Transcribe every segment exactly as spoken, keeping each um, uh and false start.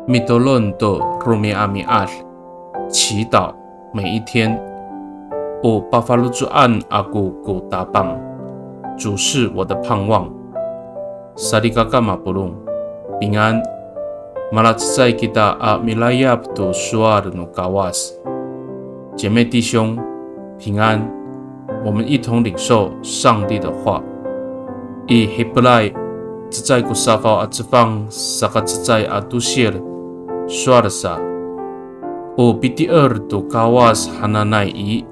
Mitolon to romi'ami'ad, 祈祷每一天。O pafaloco'an ako ko Tapang, 主是我的盼望。Salikaka mapolong, 平安。Malacecay kita a milayap to sowal no Kawas. 姐妹弟兄，平安。我们一同领受上帝的话。I Hipelay, cecay ko safaw a cefang, saka cecay a tosil, sowal sa. O pitier to Kawas hananay i,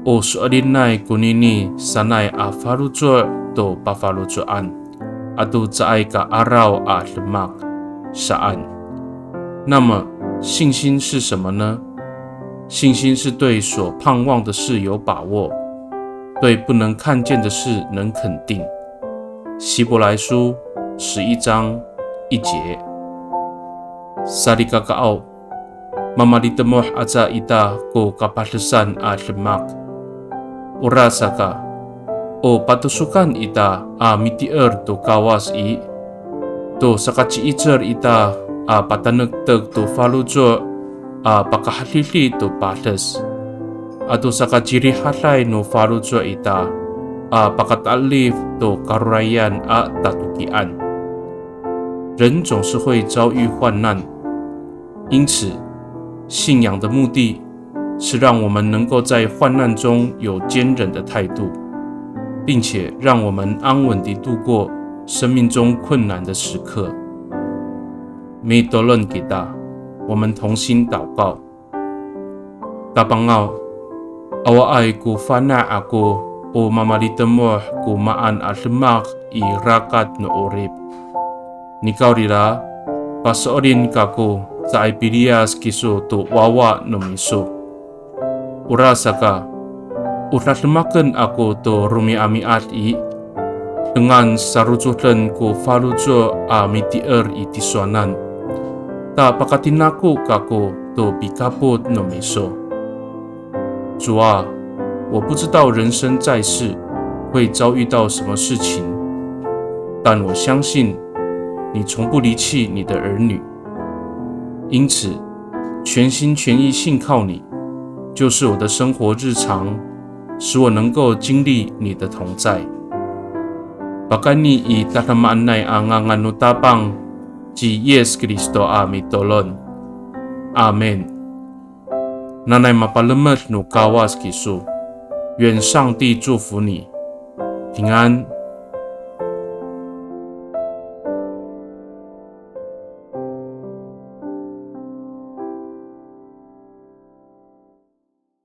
o so'elinay konini sanay a faloco' to pafaloco'an, ato caay ka 'araw a demak, saan. 那么，信心是什么呢？信心是对所盼望的事有把握，对不能看见的事能肯定。希伯来书十一章一节。Salikakaaw, mamalitemoh aca ita ko kapadesan a demak. Orasaka, o patosokan ita a mitier to Kawas i, to sakaci'icel ita a patanektek to faloco' a pakahadidi to pades, ato sakacirihaday no faloco' ita a pakata'elif to karorayan a tatokian. 人总是会遭遇患难，因此，信仰的目的是让我们能够在患难中有坚韧的态度，并且让我们安稳地度过生命中困难的时刻。Mitolon kita, 我们同心祷告。Tapangaw, awaay ko fana' ako o mamalitemoh ko maan a demak i rakat no 'orip. Nikawrira, paso'elin kako caay piliyas kiso to wawa no miso. Orasaka, o dademaken ako to romi'ami'ad i, dengan sarocoden ko faloco' a mitier i tisowanan, ta pakatinako kako to pikapot no miso. 主啊，我不知道人生在世会遭遇到什么事情，但我相信你从不离弃你的儿女。因此，全心全意信靠你，就是我的生活日常，使我能够经历你的同在。Pakayni i tadamaanay a ngangan no Tapang, ci Yis Kristo a mitolon. Amin. Nanay mapalemed no Kawas kiso. 愿上帝祝福你，平安。